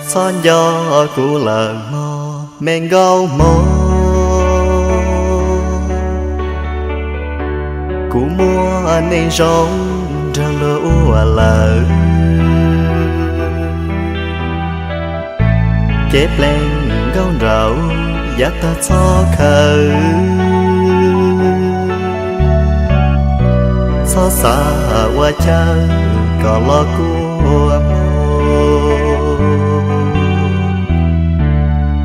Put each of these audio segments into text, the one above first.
Txhob nco kuv lawm mog me nkauj hmoob, kuv muaj neej zoo nrog luag ua lawm. Cev pleev nkauj nraug yav tag txhob khaws, txhob xav ua chaw kom los kua muag.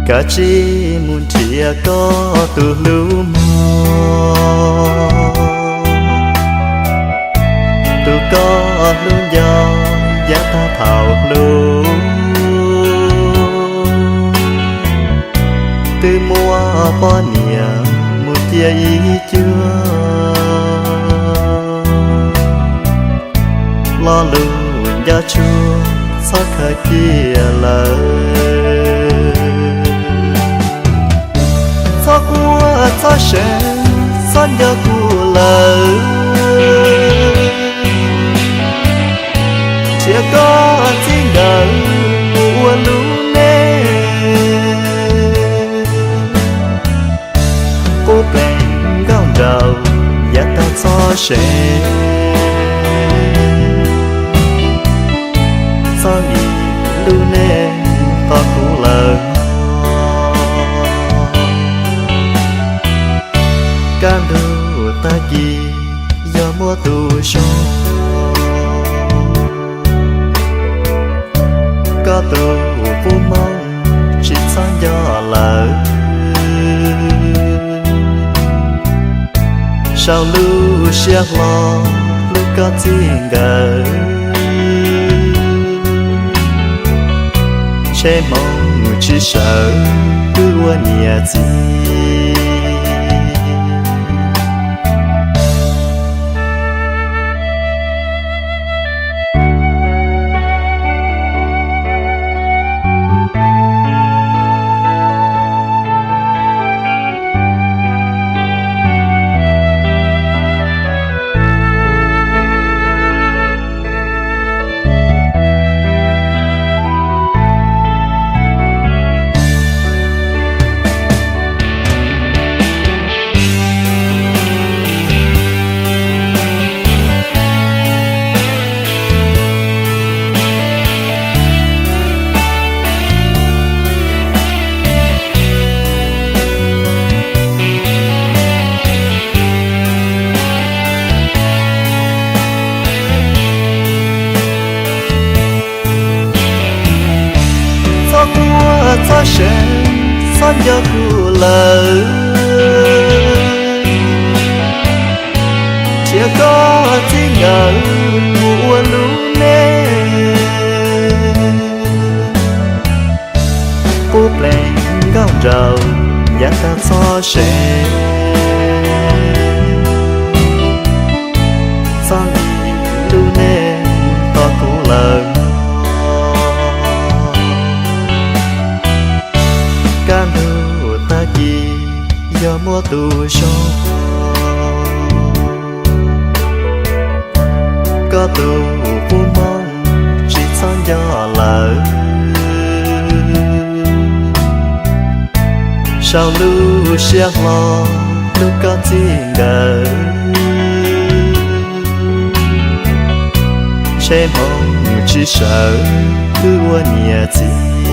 Kav tsij mus nrhiav koj tus hlub mog, tus koj hlub nco yav tag thaum hlub. Twb muaj poj niam mus cia ib cuag, lo lus nco tshua txhob khaws cia lawm. Txhob quaj txhob seev, txhob nco kuv lawm, nrhiav koj txij nkawm mus ua lub neej. Qub pleev nkauj nraug yav tag txhob seev, txhob lim lub neej tos kuv lawm. Kaj ntug tag kis yog muaj tus zoo, koj tus pub mooj tsis txhob nco lawm. Saum lub siab hlo hlub koj txij nkawm, ntshe hmoov tsis sawv twb ua niam txiv. Txhob quaj txhob seev, txhob nco kuv lawm, nrhiav koj txij nkawm mus ua lub neej. Qub pleev nkauj nraug yav tag txhob seev, txhob lim lub neej tos kuv lawm. Kaj ntug tag kis yog muaj tus zoo, koj tus pub mooj tsis txhob nco lawm. Saum lub siab hlo hlub koj txij nkawm, ntshe hmoov tsis sawv twb ua niam txiv.